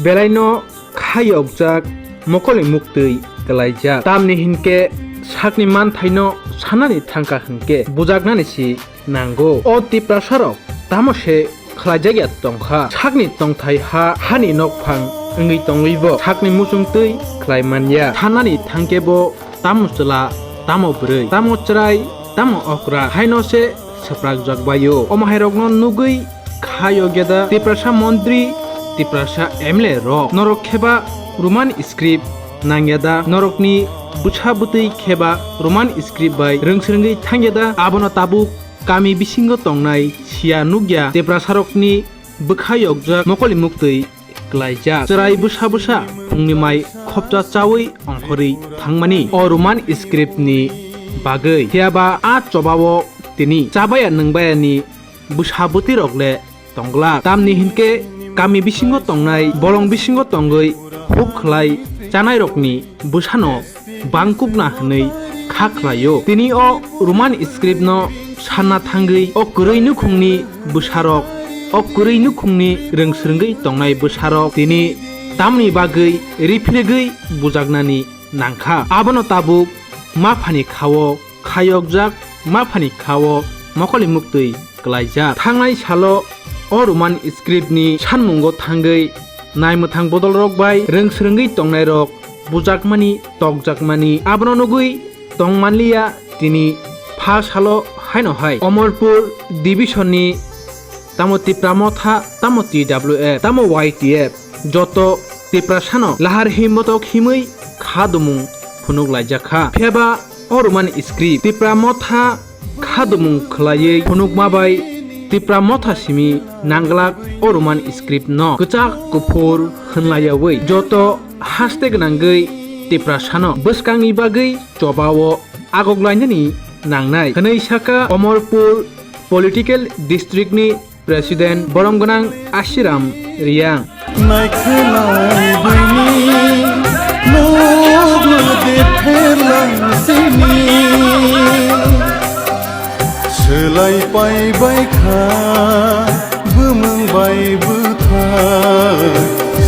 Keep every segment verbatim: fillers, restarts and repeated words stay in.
belaino khayokjak mokolni muktwi kwlaijak. Tamni hinkhe sakni manthaino sanani thangkha hinkhe bujaknani si nango. O Tiprasarok tamo se khlaijakya tongkha? Sakni tongthai ha, hani nokphang wngwi tongwibo sakni muchungtwi khlai manya. Thanani thangkhe bo tamo chwla, tamo bwrwi, tamo chwrai, tamo okra haino se swprakjak baio. Omo hairokno nugwi kha yokya da Tiprasa montri, Tiprasa M L A rok? Norok kheba Roman script nangya da? Norokni bwsa bwtwi kheba Roman script bai rwngsrwngwi thangya da? Abono tabuk kami bisingo tongnai siya nukya Tiprasarokni bwkha yokjak mokolni muktwi kwlaijak. Chwrai bwsa bwsa phungni mai khopcha chawi ongkhorwi thangmani o Roman script ni bagwi. Phiyaba a chobao tini chabaya nwngbayani bwsa bwtwirok le tongglak. Tamni hinkhe kami bisingo tongnai bolong bisingo tongwi huk khlai chanairokni bwsano bangkukna hwnwi kha khlaio. Tini o Roman script no sanna thangwi o kwrwi nukhungni bwsarok, o kwrwi nukhungni rwngsrwngwi tongnai bwsarok tini tamni bagwi riphilegwi bujaknani nangkha. Abono tabuk maphani khao khayokjak, maphani khao mokolni muktwi kwlaijak. Thangnai salo o Roman script ni sanmungo thangwi naimwthang bodolrok bai rwngsrwngwi tongnairok bujakmani, tokjakmani, abono nugwi tongmanliya tini pha salo haino hai Omorpur division ni tamo Tipra Motha, tamo T W F, tamo Y T F, joto Tiprasano lahar himbotok himwi kha dumung phunuk laijakha. Phiyaba o Roman script Tipra Motha kha dumung khlaiwi phunukma bai Tipra Motha simi nanglak o Roman script no kwchak kuphur hwnlayawi joto haste gwnangwi Tiprasano bwskangni bagwi chobao agok lainani nangnai hwnwi saka Omorpur Political District ni President borom gwnang Ashiram Riyang. Naikhelai bini nogno de pherlang sini. Swlai pai bai kha bumung bai bwthai.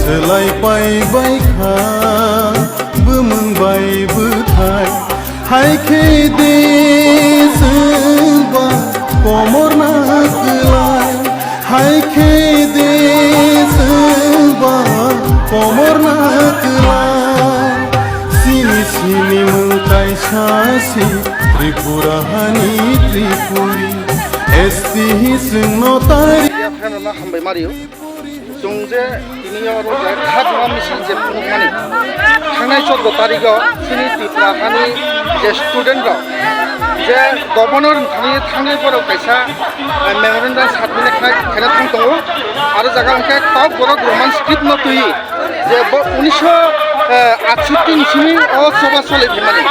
Swlai pai bai kha bumung bai bwthai. Hai khe de chwngba komorna kwlai, hai khe de chwngba komorna kwlai. Sini sini mung kaisa si Tripura hani Tripuri, S T hi chwngno tari. Hambai mario. Chwng je tini oro je khajama misil je phunukmani, thangnai chordo tarigo chini Tripura hani je student rok je governor ni thani thangwi borok kaisa, eh, memorandum submit khai khaina thang tongo. Aro jaga hwnkhe kok borok Roman script no twi je bo unisho atsutin simi o choba choli phimani.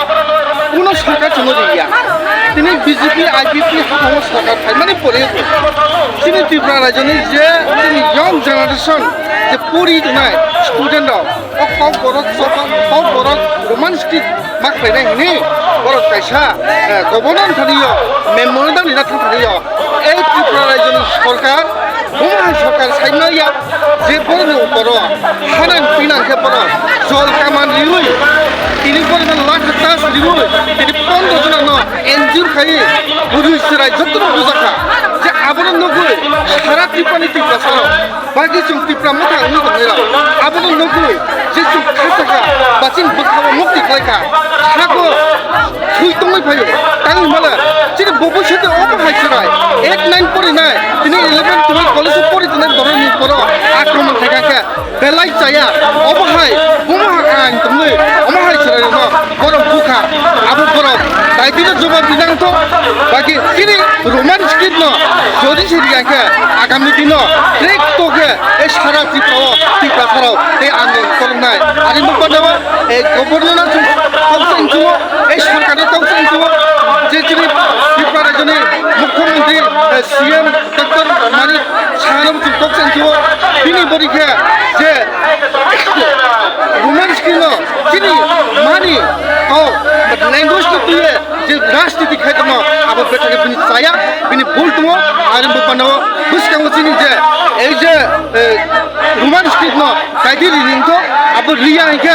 Kuno sorkar chwngno riya. Tini B J P, I P P haphangno sorkar phaimani pore chini Tripura rajyoni je chini young generation je pori tongnai student rok, o kok borok choba, kok borok Roman script ma khlainai hwnwi borok kaisa, eh, governor thani yo, memorandum rina thang thani yo. Ei Tripura rajyoni sorkar, buma hai sorkar saimaya je borokni uporo hanang pinang khe borok jol kaman riwi, tini borokno lakh tas riwi, tini pondro jonano N G O khai bwrwi chwrai jotono bujakha je abono nugwi sara Tripurani Tiprasarok. Bagwi chwng Tipra Motha wngwi tongnairok abono nugwi je chwng kha sakha ba chini bwkhao mukti khlaikha, sago thwi tongwi phaio. Tangwi mala chini bo bwsate omo hai chwrai eight nine porinai, tini eleven twelve college-o pori tongnai borokni borok akromon khaikha khe belai chaya. Omo hai buma ang tongwi omo hai chwrairokno borok bukha, abo borok daitino jobab rinang to. Bagwi chini Roman script no jodi se riya khe agami dino trekto khe ei sara Tripura o Tiprasarok tei andolon khoroknai. Ani mukbano ei governor no chwng toksa inchugo, ei sorkar no toksa inchugo, je chini Tripura rajyoni mukhyamantri, eh, C M Doctor Manik Saha no chwng toksa inchugo. Bini bori khe je Roman script no chini mani kok language no twiwi je rajniti khai tongma abo bethani bini chaya, bini bul tongo. Ani bupano bwskango chini je ei je, eh, Roman script no Di ri ring to, abo riya hingke,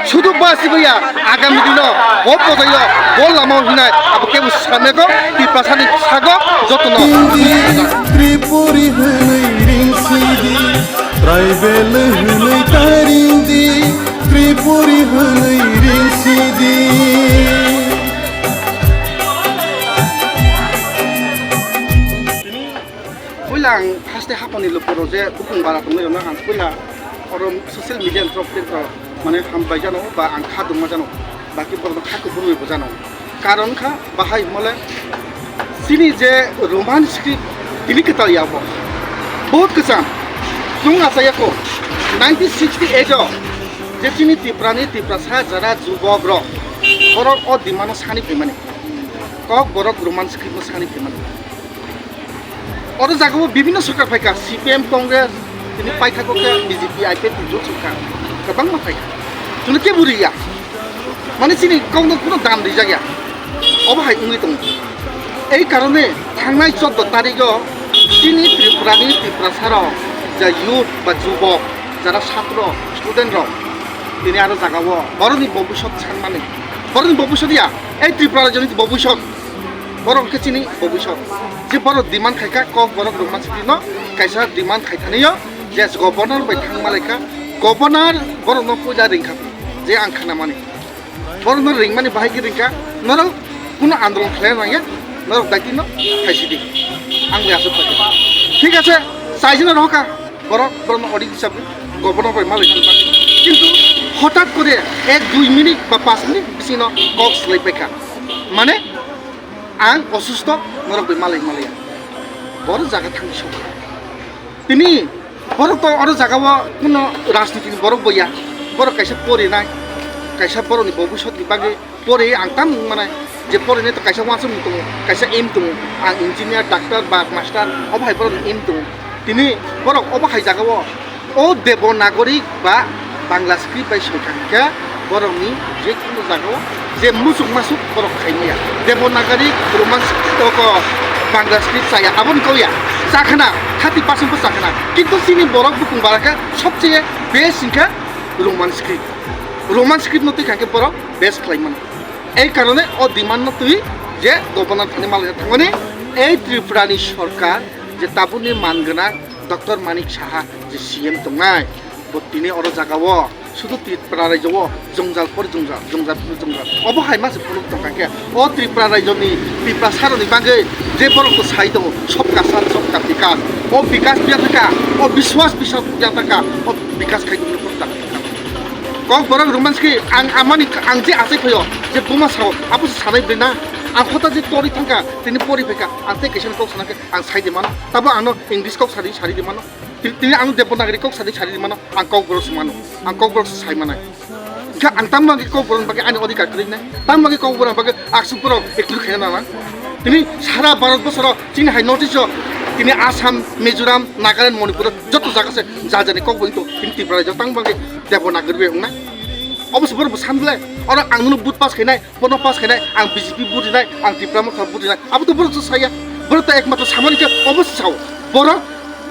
sudu basi baya, agami dino, bo potayo, bo lama hinai, abo kebo saneko, Tiprasani sago, jotono. Tripuri hwnwi ring sidi, tribal hwnwi ta ring di, Tripuri hwnwi ring sidi. Puila ang haste hapani lukuro je bukung bara tongwi rwna ang puila oro social media ni torof tei mane hambai jano ba ang kha dungma jano, baki borok kha kubui bo jano. Karon kha bahai mole chini je Roman script tini kwtal ya bo. Bahut kwcham. Chwng achaya ko nineteen sixty-eight o je chini Tiprani Tiprasa jara jubok rok borok o demand o sani phaimani. Kok borok Roman script no sani phaimani. Oro jagao bibhinno sorkar phaikha, C P M, Congress, tini paithago khe B J P, I P F T jot sorkar kwbangma phaikha. Chwngno kebo riya. Mane chini kokno kuno dam rijak ya. Obo hai wngwi tongo. Ei karone thangnai chordo tarigo chini Tripurani Tiprasarok ja youth ba jubok, jara satro, student rok tini aro jagao borokni bobisot sanmani. Borokni bobisot ya, ei Tripura rajyoni bobisot. Borok khe chini bobisot. Je borok demand khaikha, kok borok rwma sitino kaisa demand khaithaniyo, je governor bai thangma laikha, governor borokno puila ringkha, je ang khanamani. Borokno ringmani bahai khe ringkha, norok kuno andolon khlai nangya, norok daitino khaisidi. Ang bai aswk khaikha. Thik ache, chaijino rohokha. Borok, borokno audit hisabe governor bai malai thang thang. Kintu hotat kore ek dui minute ba panch minute bisingno kok swlai paikha. Mane ang osusto norok bai malai malai. Borok jaga thang sok. Tini borok to oro jaga o kuno rajniti ni borok boya. Borok kaisa porinai, kaisa borokni bobisot ni bagwi pori ang tam wng manai je porinai to kaisa uansuk tongo, kaisa aim tongo, ang engineer, doctor ba master, obo hai borokni aim tongo. Tini borok obo hai jaga o, o Devanagari ba Bangla script bai soi kha hingkhe borokni je kunu jaga o je musuk masuk borok khai maya. Devanagari, Roman script o ko Bangla script chaya, aboni kok ya chakhana, thirty percent bo chakhana. Kintu chini borok bukung bara khe sobcheye best hingkhe Roman script. Roman script no twi kha khe borok best khlai mano. Ei karone o demand no twi je governor thani malai thangmani, ei Tripura ni sorkar je tabukni man gwnang Doctor Manik Saha je C M tongnai, bo tini oro jaga o sudu Tripura rajyo o jwngjal por jwngjal, jwngjal por jwngjal. Obo hai ma se phunuk tong kha khe o Tripura rajyo ni Tiprasa rok ni bagwi je borok to sai tongo, sobka sat, sobka bikas. O bikas biya thaka, o biswas biswas biya thaka, o bikas khai tongmani kok borok rwmanski ang amani ang je achai phaio je buma sao abo se sanai bwrwi na ang hota je tori thangkha tini pori phaikha ang tei kaisa kok sana khe ang sai di mano tabo ang no English kok sadi sari di mano tini ang Devanagari kok sadi sari di mano ang kok borok se mano ang kok borok se sai manai kha ang tamo bagwi kok borok bagwi ani odhikar kwrwi nai tamo bagwi kok borok bagwi aswk borok ektur khaina nana tini sara Bharat bosoro chini hai North East o tini Assam, Mizoram, Nagaland, Manipur o joto jaga se ja jani kok bai to tini Tripura rajyo tang bagwi Devanagari bai wngnai. Obo se borok bo san bwle, oro ang nono vote pass khainai, bono pass khainai, ang B J P vote rinai, ang Tipra Motha vote rinai. Abo to borok to saya. Borok to ekmatro samani khe obo se sao. Borok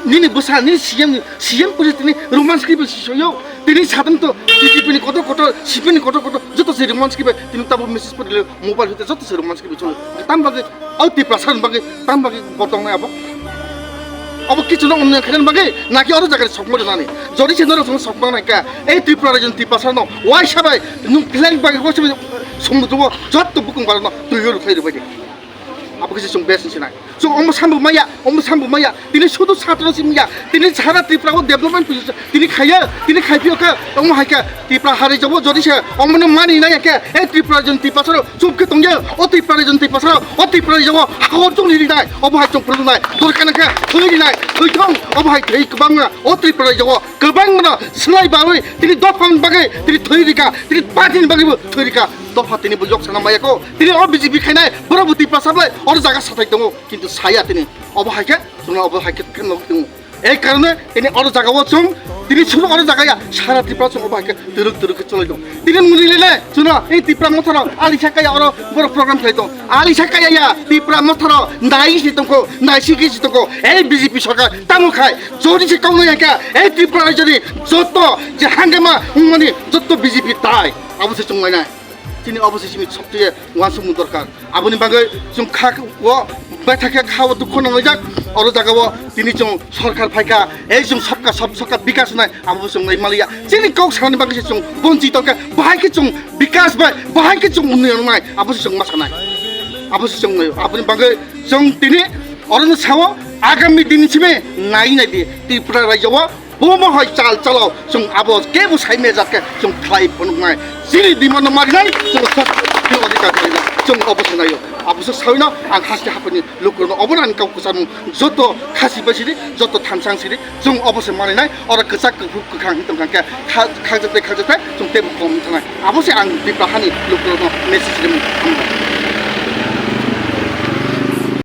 nini bwsa, nini C M ni, C M pori tini Roman script bai soyo. Tini sadam to B J P ni kotor kotor, C P M ni kotor kotor, joto se Roman script bai tini tabo message pori le mobile hote joto se Roman script bai cholo. Tam bagwi O Tiprasa ni bagwi, tam bagwi bo tongnai abo? Abo kichu no unnayana khainani bagwi, naki oro jaga ni sokma rwnani? Jodi se norok chwng sokma nai kha, ei Tripura rajyo ni Tiprasa no, waisa bai, nwng khlai bagwi, waisa bai, songdo jotto bukung barok no, twi yo rwkhlai rwbai di. Abo kisa chwng bes ni sinai. Chwng omo sambo maya, omo sambo maya, tini sudu satro sim ya, tini sara Tripura o development pisa, tini khaya, tini khai phi o kha, omo hai kha, Tripura hari jabo jodi se, omo no mani nai khe, ei Tripura rajyo ni Tiprasa no, Chuk khe tongya, o Tripura rajyo ni Tiprasa, o Tripura rajyo o hakor chukni rinai, obo hai chukphuru rinai, dorkar nangkha thwi rinai, thwi thong, obo hai thwi kwbangma, o Tripura rajyo o kwbangma no swlai barwi, tini dopha ni bagwi, tini thwi rikha, tini party ni bagwi bo thwi rikha, dopha tini bo yok sana maya ko, tini o B J P khainai, borok bo Tiprasa bai, oro jaga sathai tongo, kintu saya tini, obo hai khe, chwngno obo hai khe khe nog tongo. Ei karone tini oro jaga o chwng tini suru oro jaga ya sara Tripura chwng obo hai khe twrwk twrwk khe chwlai tong. Tini muni lele chwngno ei Tripura Motha rok ali sakha ya oro boro program khlai tong. Ali sakha ya ya Tripura Motha rok nai si tongkho, nai si khe si tongkho. Ei B J P sarkar tamo khai jodi se kok nai kha ei Tripura rajyoni joto je hangama wngmani joto B J P tai abo se chwng lainai. Tini obo se simi sobcheye uansukmung dorkar. Aboni bagwi chwng kha o betha khe kha o dukho nanglaijak. Oro jaga o tini chwng sorkar phaikha, ei chwng sabka sab sabka bikas wngnai, abo chwng nai maliya. Chini kok sanani bagwi se chwng bonchi tongkha, bahai khe chwng bikas bai, bahai khe chwng unnoyon wngnai, abo se chwng ma sanai. Abo se chwng nai, aboni bagwi chwng tini orono sao agami din simi nai nai di Tripura rajya o Bo mohai chal chalo chwng abo kebo sai mejak khe chwng khlai phunuknai. Chini demand no marinai chwng sat chwng adhikar khlainai. Chwng obo se naio. Abo se saino ang haste haphani lukurokno obo ani kok kwchangmung joto khasi bai sidi, joto thansang sidi chwng obo se marinai. Oro kwchak kwkhwrwk kwkhwrang hin tongkha khe kha-, khakjaktai khakjaktai chwng tebo kom thanai. Abo se ang Tripura hani lukurokno message rimung.